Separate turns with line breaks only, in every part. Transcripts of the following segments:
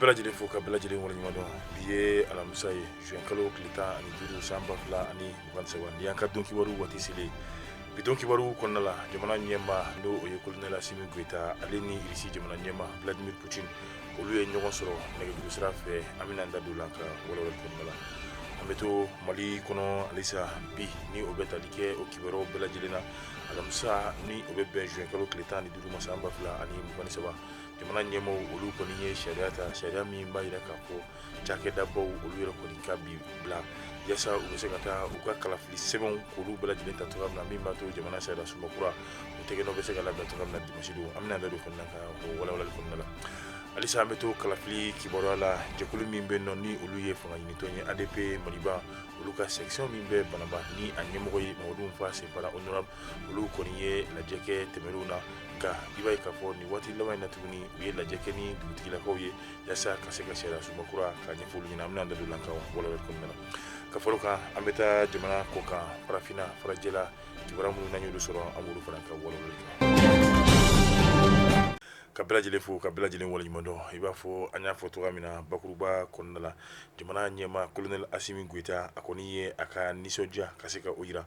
bɛɛ lajɛlen fo ka bɛɛ lajɛlen waleɲuman dɔn. Bi ye alamisa ye, juin kalo tile 15 san 2023. Ni y'an ka don kibaru waati selen, bi don kibaru kɔnɔna la, jamana ɲɛmaa, n'o o ye colonel Asimi Goyita, ale ni Irisi jamana ɲɛmaa Vladimir Putin, olu ye ɲɔgɔn sɔrɔ nɛgɛjuru sira fɛ. An bɛna an da don la ka walawalali kɔnɔna la. An bɛ to Mali kɔnɔ halisa bi, ni o bɛ tali kɛ o kibaruyaw bɛɛ lajɛlen na. Alamisa, ni o bɛ bɛn juin kalo tile 15 ma san 2023, jamana ɲɛmaaw olu kɔni ye sariya ta, sariya min b'a jira k'a fɔ cakɛdabaw olu yɛrɛ kɔni ka bi bila yaasa u bɛ se ka taa u ka kalafili sɛbɛnw k'olu bɛɛ lajɛlen ta cogoya min na, min b'a to jamana sariya sunba kura o tɛgɛnɔ bɛ se ka labila cogoya min na dimanche don. An bɛna da don fana ka o walawalali kɔnɔna la. Halisa an bɛ to kalafili kibaruya la. Jɛkulu min bɛ nɔ, ni olu ye fanga ɲinitɔn ye, ADP Maliba, olu ka section min bɛ Banamba, ni a ɲɛmɔgɔ ye Mamadu Nfa Sɛnpara honorable, olu kɔni ye lajɛ kɛ tɛmɛnenw na. Nka i b'a ye k'a fɔ nin waati laban in na tuguni, u ye lajɛ kɛ ni dugutigilakaw ye yaasa ka se ka sariya sunba kura ka ɲɛfɔ olu ɲɛna. An bɛna an da don la ka walawalali kɔnɔna la. Ka fara o kan, an bɛ taa jamana kɔkan, farafinna, farajɛla kibaruya minnu n'an y'olu sɔrɔ, an b'olu fana ka walawalali kɛ. Ka bɛɛ lajɛlen fo ka bɛɛ lajɛlen waleɲuman dɔn. I b'a fɔ an y'a fɔ cogoya min na bakuruba kɔnɔna la, jamana ɲɛmaa colonel Asimi Goyita, a kɔni ye a ka nisɔndiya ka se ka o jira,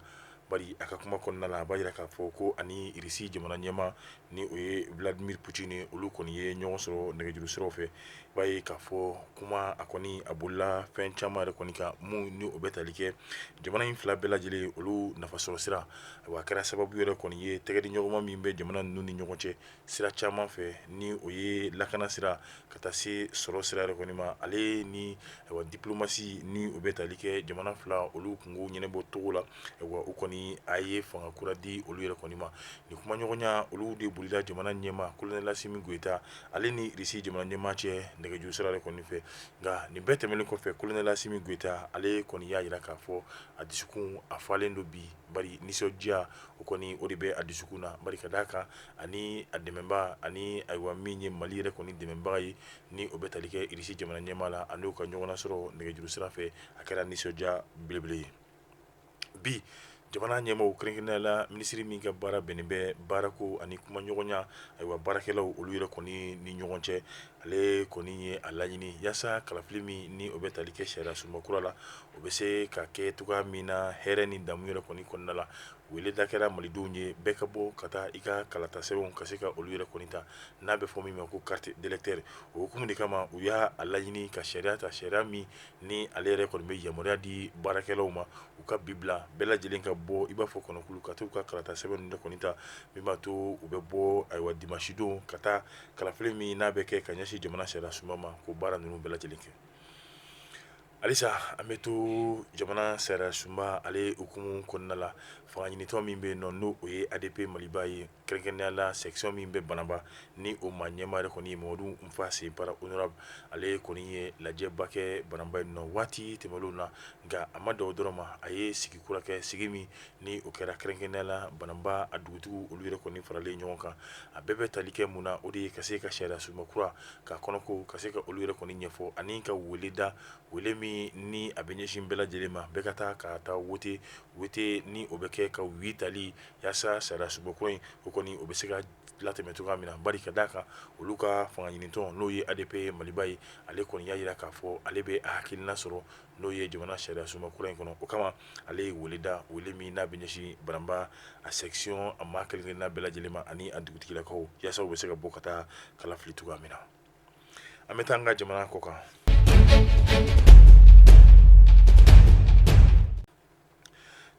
bari a ka kuma kɔnɔna la, a b'a jira k'a fɔ ko ani Irisi jamana ɲɛmaa, ni o ye Vladimir Putin ye, olu kɔni ye ɲɔgɔn sɔrɔ nɛgɛjuru siraw fɛ. I b'a ye k'a fɔ kuma a kɔni a bolila fɛn caman yɛrɛ kɔni kan, mun ni o bɛ tali kɛ jamana in fila bɛɛ lajɛlen olu nafasɔrɔ sira. Wa a kɛra sababu yɛrɛ kɔni ye tɛgɛdiɲɔgɔnma min bɛ jamana ninnu ni ɲɔgɔn cɛ sira caman fɛ, ni o ye lakana sira ka taa se sɔrɔ sira yɛrɛ kɔni ma, ale ni ayiwa diplomatie, ni o bɛ tali kɛ jamana fila olu kunko ɲɛnabɔ cogo la. Ayiwa, u kɔni a ye fanga kura di olu yɛrɛ kɔni ma. Nin kumaɲɔgɔnya olu de bolila jamana ɲɛmaa colonel Asimi Goyita, ale ni Irisi jamana ɲɛmaa cɛ nɛgɛjuru sira yɛrɛ kɔni fɛ. Nka nin bɛɛ tɛmɛnen kɔfɛ, colonel Asimi Goyita, ale kɔni y'a jira k'a fɔ a dusukun a falen don bi, bari nisɔndiya o kɔni o de bɛ a dusukun na, bari ka d'a kan ani a dɛmɛba, ani ayiwa min ye Mali yɛrɛ kɔni dɛmɛbaga ye, ni o bɛ tali kɛ Irisi jamana ɲɛmaa la, ani u ka ɲɔgɔn sɔrɔ nɛgɛjuru sira fɛ, a kɛra nisɔndiya belebele ye. Bi jamana ɲɛmaaw, kɛrɛnkɛrɛnnenya la minisiri min ka baara bɛnnen bɛ baarako ani kumaɲɔgɔnya, ayiwa baarakɛlaw olu yɛrɛ kɔni ni ɲɔgɔn cɛ, ale kɔni ye a laɲini yaasa kalafili min ni o bɛ tali kɛ sariya sunba kura la, o bɛ se ka kɛ cogoya min na hɛrɛ ni damu yɛrɛ kɔni kɔnɔna la. Weleda kɛra malidenw ye, bɛɛ ka bɔ ka taa i ka kalata sɛbɛnw ka se ka olu yɛrɛ kɔni ta, n'a bɛ fɔ min ma ko carte d'électeur. O hukumu de kama, u y'a laɲini ka sariya ta, sariya min ni ale yɛrɛ kɔni bɛ yamaruya di baarakɛlaw ma, u ka bi bila bɛɛ lajɛlen ka bɔ i b'a fɔ kɔnɔkulu ka taa u ka kalata sɛbɛn ninnu kɔni ta, min b'a to u bɛ bɔ ayiwa dimanche don ka taa kalafili min n'a bɛ kɛ ka ɲɛsin jamana sariya sunba ma, k'o baara ninnu bɛɛ lajɛlen kɛ. Halisa an bɛ to jamana sariya sunba ale hukumu kɔnɔna la. Fanga ɲinitɔn min bɛ yen nɔ, n'o o ye ADP Maliba ye, kɛrɛnkɛrɛnnenya la section min bɛ Banamba, ni o maa ɲɛmaa yɛrɛ kɔni ye Mamadu Nfa Sɛnpara honorable, ale kɔni ye lajɛba kɛ Banamba yen nɔ waati tɛmɛnlenw na. Nka a ma dan o dɔrɔn ma, a ye sigi kura kɛ, sigi min ni o kɛra kɛrɛnkɛrɛnnenya la Banamba a dugutigiw olu yɛrɛ kɔni faralen ɲɔgɔn kan. A bɛɛ bɛ tali kɛ mun na? O de ye ka se ka sariya sunba kura ka kɔnɔko ka se ka olu yɛrɛ kɔni ɲɛfɔ, ani ka wele da, wele min ni a bɛ ɲɛsin bɛɛ lajɛlen ma, bɛɛ ka taa ka taa wote, wote ni o bɛ kɛ ka oui tali yaasa sariya sunba kura in o kɔni o bɛ se ka latɛmɛ cogoya min na. Bari ka d'a kan olu ka fanga ɲinitɔn, n'o ye ADP Maliba ye, ale kɔni y'a jira k'a fɔ ale bɛ a hakilina sɔrɔ, n'o ye jamana sariya sunba kura in kɔnɔ. O kama ale ye wele da, wele min n'a bɛ ɲɛsin Banamba a section a maa kelen-kelenna bɛɛ lajɛlen ma ani a dugutigilakaw, yaasa u bɛ se ka bɔ ka taa kala fili cogoya min na. An bɛ taa an ka jamana kɔkan.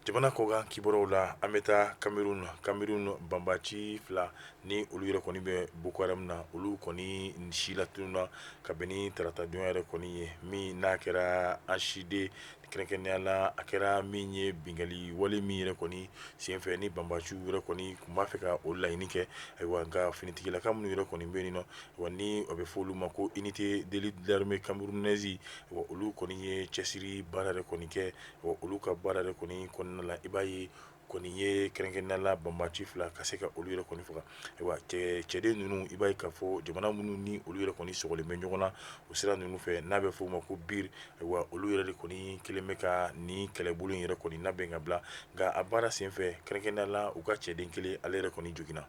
Jamana kɔkan kibaruyaw la, an bɛ taa Cameroun. Cameroun, banbaci fila ni olu yɛrɛ kɔni bɛ Boko Haram na, olu kɔni si latununna ka bɛn ni taratadon yɛrɛ kɔni ye, min n'a kɛra accident, kɛrɛnkɛrɛnnenya la a kɛra min ye binkanni wale min yɛrɛ kɔni senfɛ, ni banbaciw yɛrɛ kɔni tun b'a fɛ ka o laɲini kɛ. Ayiwa, nka finitigilaka minnu yɛrɛ kɔni bɛ yen nɔ, wa ni o bɛ fɔ olu ma ko unité d'élite de l'armée camerounaise, wa olu kɔni ye cɛsiri baara yɛrɛ kɔni kɛ. Olu ka baara yɛrɛ kɔni kɔnɔna la, i b'a ye kɔni ye kɛrɛnkɛrɛnnenya la banbaci fila ka se ka olu yɛrɛ kɔni faga. Ayiwa, cɛden ninnu, i b'a ye k'a fɔ jamana minnu ni olu yɛrɛ kɔni sɔgɔlen bɛ ɲɔgɔn na o sira ninnu fɛ, n'a bɛ f'o ma ko BIR, ayiwa olu yɛrɛ de kɔni kelen bɛ ka nin kɛlɛbolo in yɛrɛ kɔni labɛn ka bila. Nka a baara senfɛ, kɛrɛnkɛrɛnnenya la u ka cɛden kelen, ale yɛrɛ kɔni joginna.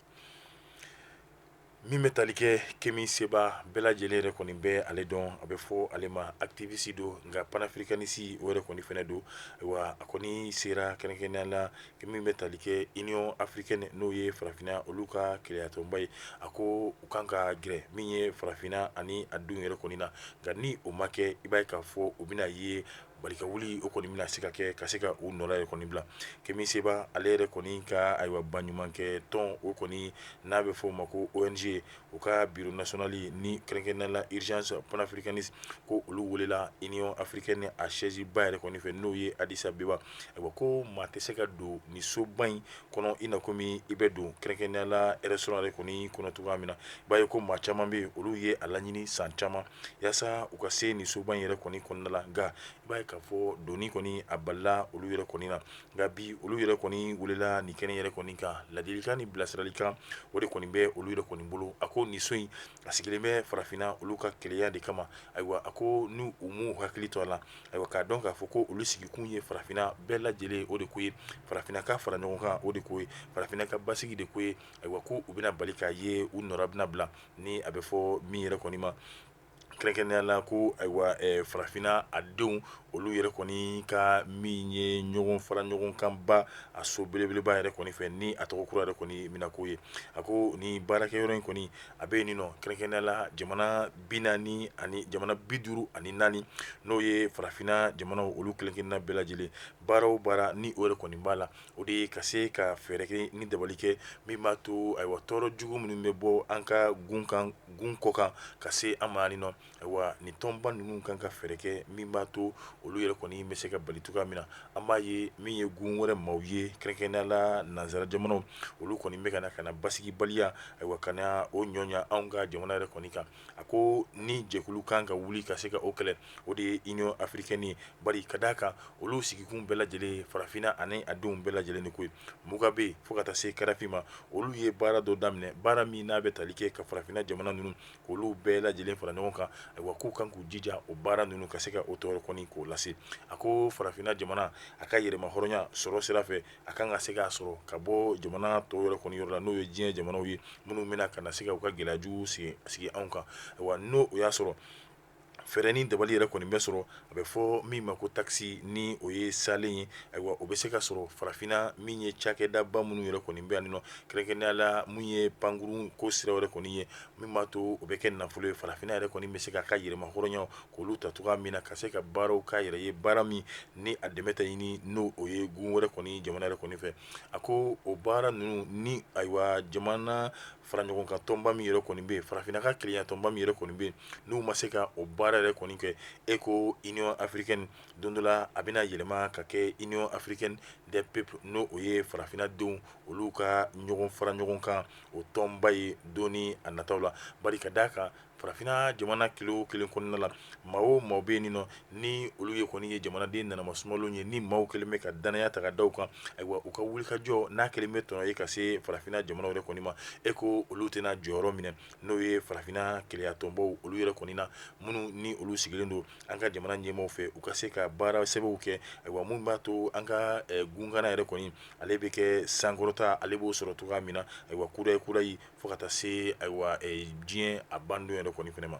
Min bɛ tali kɛ Kemi Seba, bɛɛ lajɛlen yɛrɛ kɔni bɛ ale dɔn, a bɛ fɔ ale ma activiste don, nka panafricaniste o yɛrɛ kɔni fana don. Ayiwa, a kɔni sera kɛrɛnkɛrɛnnenya la min bɛ tali kɛ Union africaine, n'o ye farafinna olu ka kelenyatɔnba ye. A ko u kan ka gɛrɛ min ye farafinna ani a denw yɛrɛ kɔni na, nka ni o ma kɛ, i b'a ye k'a fɔ u bɛna ye bali ka wuli, o kɔni bɛna se ka kɛ ka se ka u nɔ yɛrɛ kɔni bila. Kemi Seba ale yɛrɛ kɔni ka, ayiwa, baɲumankɛ tɔn o kɔni n'a bɛ fɔ o ma ko ONG, u ka bureau national ni kɛrɛnkɛrɛnnenya la Urgence panafricaniste, ko olu welela Union africaine a siège ba yɛrɛ kɔni fɛ, n'o ye Addis Abeba. Ayiwa, ko maa tɛ se ka don ni soba in kɔnɔ i na komi i bɛ don kɛrɛnkɛrɛnnenya la restaurant yɛrɛ kɔni kɔnɔ cogoya min na. I b'a ye ko maa caman bɛ yen, olu ye a laɲini san caman yaasa u ka se nin soba in yɛrɛ kɔni kɔnɔna la, nka i b'a ye k'a fɔ donni kɔni a balila olu yɛrɛ kɔni na. Nka bi olu yɛrɛ kɔni welela nin kɛnɛ yɛrɛ kɔni kan, ladilikan ni bilasiralikan o de kɔni bɛ olu yɛrɛ kɔni bolo. A ko nin so in a sigilen bɛ farafinna olu ka kelenya de kama. Ayiwa, a ko n'u u m'u hakili to a la, ayiwa, k'a dɔn k'a fɔ ko olu sigikun ye farafinna bɛɛ lajɛlen o de ko ye, farafinna ka fara ɲɔgɔn kan o de ko ye, farafinna ka basigi de ko ye. Ayiwa, ko u bɛna bali k'a ye u nɔra bɛna bila ni a bɛ fɔ min yɛrɛ kɔni ma kɛrɛnkɛrɛnnenya la ko, ayiwa, farafinna a denw olu yɛrɛ kɔni ka min ye ɲɔgɔn fara ɲɔgɔn kan ba a so belebeleba yɛrɛ kɔni fɛ, ni a tɔgɔ kura yɛrɛ kɔni bɛna k'o ye. A ko ni baarakɛyɔrɔ in kɔni a bɛ yen nɔ kɛrɛnkɛrɛnnenya la jamana 40 ani jamana 54, n'o ye farafinna jamanaw olu kelen-kelenna bɛɛ lajɛlen. Baara o baara ni o yɛrɛ kɔni b'a la, o de ye ka se ka fɛɛrɛ kɛ ni dabali kɛ min b'a to, ayiwa, tɔɔrɔ jugu minnu bɛ bɔ an ka gun kan, gun kɔ kan ka se an ma nɔ. Ayiwa, nin tɔnba ninnu kan ka fɛɛrɛ kɛ min b'a to olu yɛrɛ kɔni bɛ se ka bali cogoya min na. An b'a ye min ye gun wɛrɛ maaw ye, kɛrɛnkɛrɛnnenya la nansara jamanaw, olu kɔni bɛ ka na basigibaliya, ayiwa, ka na o ɲɔɲa anw ka jamana yɛrɛ kɔni kan. A ko ni jɛkulu kan ka wuli ka se ka o kɛlɛ, o de ye Union africaine ye, bari ka d'a kan olu sigikun bɛɛ lajɛlen farafinna ani a denw bɛɛ lajɛlen de ko ye. Mugabe fo ka taa se Kadafi ma, olu ye baara dɔ daminɛ, baara min n'a bɛ tali kɛ ka farafinna jamana ninnu k'olu bɛɛ lajɛlen fara ɲɔgɔn kan. Ayiwa, k'u kan k'u jija o baara ninnu ka se ka o tɔɔrɔ kɔni k'o lase. A ko farafinna jamana a ka yɛrɛma hɔrɔnya sɔrɔ sira fɛ, a kan ka se k'a sɔrɔ ka bɔ jamana tɔw yɛrɛ kɔni yɔrɔ la, n'o ye diɲɛ jamanaw ye minnu bɛna ka na se ka u ka gɛlɛya jugu sigi anw kan. Ayiwa, n'o o y'a sɔrɔ fɛɛrɛ ni dabali yɛrɛ kɔni bɛ sɔrɔ, a bɛ fɔ min ma ko taxe, ni o ye salen ye, ayiwa, o bɛ se ka sɔrɔ farafinna min ye cakɛdaba minnu yɛrɛ kɔni bɛ yan nɔ, kɛrɛnkɛrɛnnenya la mun ye pankurun ko sira yɛrɛ kɔni ye, min b'a to o bɛ kɛ nafolo ye, farafinna yɛrɛ kɔni bɛ se k'a ka yɛrɛma hɔrɔnya k'olu ta cogoya min na, ka se ka baaraw k'a yɛrɛ ye, baara min ni a dɛmɛ tɛ ɲini n'o o ye gun wɛrɛ kɔni jamana yɛrɛ kɔni fɛ. A ko o baara ninnu ni, ayiwa, jamana fara ɲɔgɔn kan tɔnba min yɛrɛ kɔni bɛ yen, farafinna ka kelenya tɔnba min yɛrɛ kɔni bɛ yen, n'u ma se ka o baara yɛrɛ kɔni kɛ, e ko Union africaine don dɔ la a bɛna yɛlɛma ka kɛ Union africaine des peuples, n'o o ye farafinna denw olu ka ɲɔgɔn fara ɲɔgɔn kan o tɔnba ye don ni a nataw la. Bari ka d'a kan farafinna jamana kelen o kelen kɔnɔna la, maa o maa bɛ yen nɔ ni olu ye kɔni ye jamanaden nanama sumalenw ye, ni maaw kɛlen bɛ ka danaya ta ka da u kan, ayiwa, u ka wulikajɔ n'a kɛlen bɛ tɔnɔ ye ka se farafinna jamana yɛrɛ kɔni ma, e ko olu tɛna jɔyɔrɔ minɛ, n'o ye farafinna kelenya tɔnbaw olu yɛrɛ kɔni na, minnu ni olu sigilen don an ka jamana ɲɛmaaw fɛ, u ka se ka baara sɛbɛw kɛ, ayiwa, mun b'a to an ka gunkana yɛrɛ kɔni ale bɛ kɛ sankɔrɔta, ale b'o sɔrɔ cogoya min na, ayiwa, kurayi kurayi fo ka taa se, ayiwa, diɲɛ a bandon yɛrɛ kɔni fɛnɛ ma.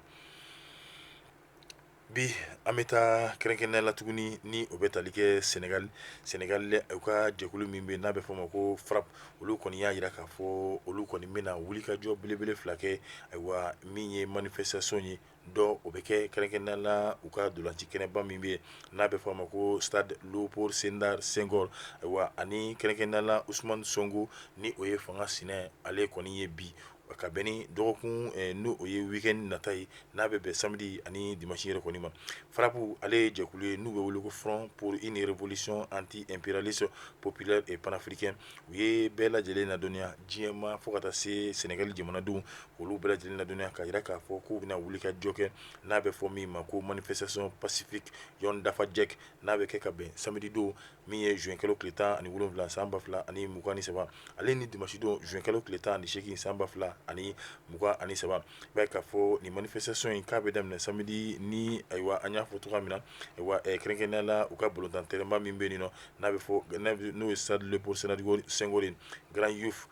Bi an bɛ taa kɛrɛnkɛrɛnnenya la tuguni, ni o bɛ tali kɛ Senegal. Senegal u ka jɛkulu min bɛ n'a bɛ fɔ o ma ko FRAPP, olu kɔni y'a jira k'a fɔ olu kɔni bɛna wulikajɔ belebele fila kɛ, ayiwa, min ye manifestation ye dɔ, o bɛ kɛ kɛrɛnkɛrɛnnenya la u ka ntolaci kɛnɛba min bɛ yen n'a bɛ fɔ a ma ko Stade Léopold Sédar Senghor, ayiwa, ani kɛrɛnkɛrɛnnenya la Ousmane Sonko, ni o ye fanga sinɛ ale kɔni ye bi ka bɛn ni dɔgɔkun n'o o ye week-end nata ye, n'a bɛ bɛn samedi ani dimanche yɛrɛ kɔni ma. FRAPP ale ye jɛkulu ye n'u bɛ wele ko Front pour une révolution anti-impérialiste populaire et panafricaine. U ye bɛɛ lajɛlen ladɔnniya diɲɛ ma fo ka taa se Sénégal jamanadenw, olu bɛɛ lajɛlen ladɔnniya k'a jira k'a fɔ k'u bɛna wuli ka jɔ kɛ n'a bɛ fɔ min ma ko manifestation pacifique Yoon Dafa Jekk, n'a bɛ kɛ ka bɛn samedi don min ye juin kalo tile 17 san 2023, ale ni dimanche don juin kalo tile 18 san 2000. 2023. I b'a ye k'a fɔ nin manifestation in k'a bɛ daminɛ samedi ni ayiwa an y'a fɔ cogoya min na, ayiwa kɛrɛnkɛrɛnnenya la u ka balontan terrain ba min bɛ yen nɔ, n'a bɛ fɔ n'o ye stade Léopold Sédar Senghor ye, Grand Yoff,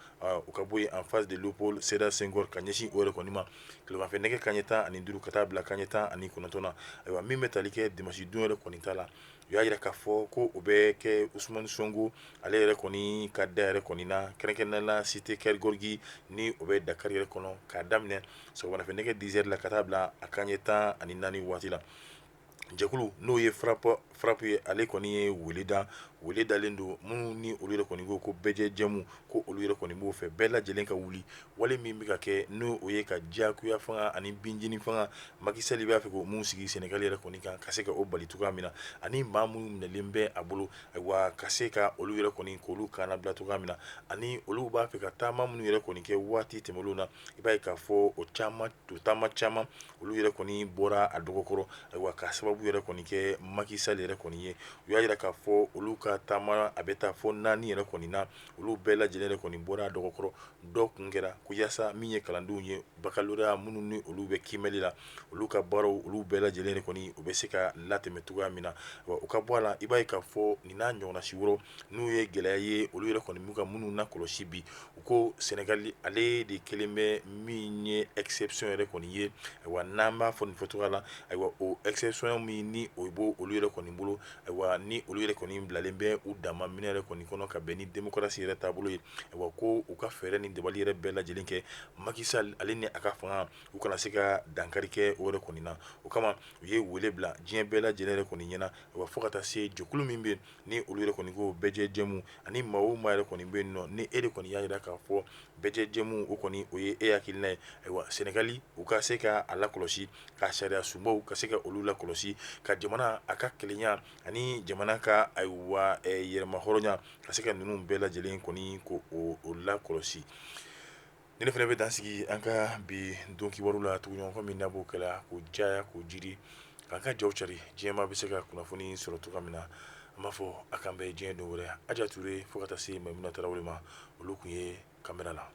u ka bɔ yen en face de Léopold Sédar Senghor ka ɲɛsin o yɛrɛ kɔni ma tileganfɛ nɛgɛ kanɲɛ 15 ka taa bila kanɲɛ 19 na. Ayiwa, min bɛ tali kɛ dimanche don yɛrɛ kɔni ta la, u y'a jira k'a fɔ ko o bɛ kɛ Ousmane Sonko ale yɛrɛ kɔni ka da yɛrɛ kɔni na, kɛrɛnkɛrɛnnenya la cité Keur Gorgui ni o bɛ Dakar yɛrɛ kɔnɔ, k'a daminɛ sɔgɔmadafɛ nɛgɛ 10 heures la ka taa bila a kanɲɛ 14 waati la. Jɛkulu n'o ye FRAPP ye, ale kɔni ye wele da, wele dalen don minnu ni olu yɛrɛ kɔni ko ko bɛɛjɛ jɛmu, ko olu yɛrɛ kɔni b'o fɛ bɛɛ lajɛlen ka wuli wale min bɛ ka kɛ, n'o o ye ka diyagoya fanga ani binjini fanga Macky Sall b'a fɛ k'o mun sigi Sénégal yɛrɛ kɔni kan, ka se ka o bali cogoya min na, ani maa minnu minɛlen bɛ a bolo, ayiwa ka se ka olu yɛrɛ kɔni k'olu kana bila cogoya min na, ani olu b'a fɛ ka taama minnu yɛrɛ kɔni kɛ waati tɛmɛnlenw na. I b'a ye k'a fɔ o caman, o taama caman, olu yɛrɛ kɔni bɔra a dɔgɔkɔrɔ, ayiwa ka sababu yɛrɛ kɔni kɛ Macky Sall yɛrɛ kɔni ye. U y'a jira k'a fɔ olu ka taama a bɛ taa fɔ 4 yɛrɛ kɔni na, olu bɛɛ lajɛlen yɛrɛ kɔni bɔra a dɔgɔkɔrɔ. Dɔ kun kɛra ko yaasa min ye kalandenw ye baccalauréat minnu ni olu bɛ kiimɛli la, olu ka baaraw olu bɛɛ lajɛlen yɛrɛ kɔni u bɛ se ka latɛmɛ cogoya min na, wa u ka bɔ a la. I b'a ye k'a fɔ nin n'a ɲɔgɔnna si wɛrɛw n'u ye gɛlɛya ye, olu yɛrɛ kɔni b'u ka minnu lakɔlɔsi bi. U ko Sénégal ale de kelen bɛ min ye exception yɛrɛ kɔni ye. Ayiwa, n'an b'a fɔ nin fɔcogoya la, ayiwa o exception min ni o b'o olu yɛrɛ kɔni bolo, ayiwa ni olu yɛrɛ kɔni bilalen bɛ u dama minɛ yɛrɛ kɔni kɔnɔ ka bɛn ni démocratie yɛrɛ taabolo ye, ayiwa ko u ka fɛɛrɛ ni dabali yɛrɛ bɛɛ lajɛlen kɛ Macky Sall ale ni a ka fanga u kana se ka dankari kɛ o yɛrɛ kɔni na. O kama u ye wele bila diɲɛ bɛɛ lajɛlen yɛrɛ kɔni ɲɛna, ayiwa fo ka taa se jɛkulu min bɛ ni olu yɛrɛ kɔni ko bɛɛjɛ jɛmu, ani maa o maa yɛrɛ kɔni bɛ yen nɔ ni e de kɔni y'a jira k'a fɔ bɛɛjɛ jɛmu o kɔni o ye e hakilina ye, ayiwa Sénégal u ka se ka a lakɔlɔsi, ka sariya sunbaw ka se ka olu lakɔlɔsi, ka jamana a ka kelenya ani jamana ka ayiwa yɛrɛmahɔrɔnya ka se ka ninnu bɛɛ lajɛlen kɔni ko o lakɔlɔsi. Ni ne fana bɛ dan sigi an ka bi don kibaru la tuguɲɔgɔn min na, b'o kɛla k'o caya k'o jiri k'an ka jaw cari diɲɛmaa bɛ se ka kunnafoni sɔrɔ cogoya min na. An b'a fɔ a k'an bɛn diɲɛ don wɛrɛ. Aja Ture fo ka taa se Maimuna Tarawele ma, olu tun ye kamera la.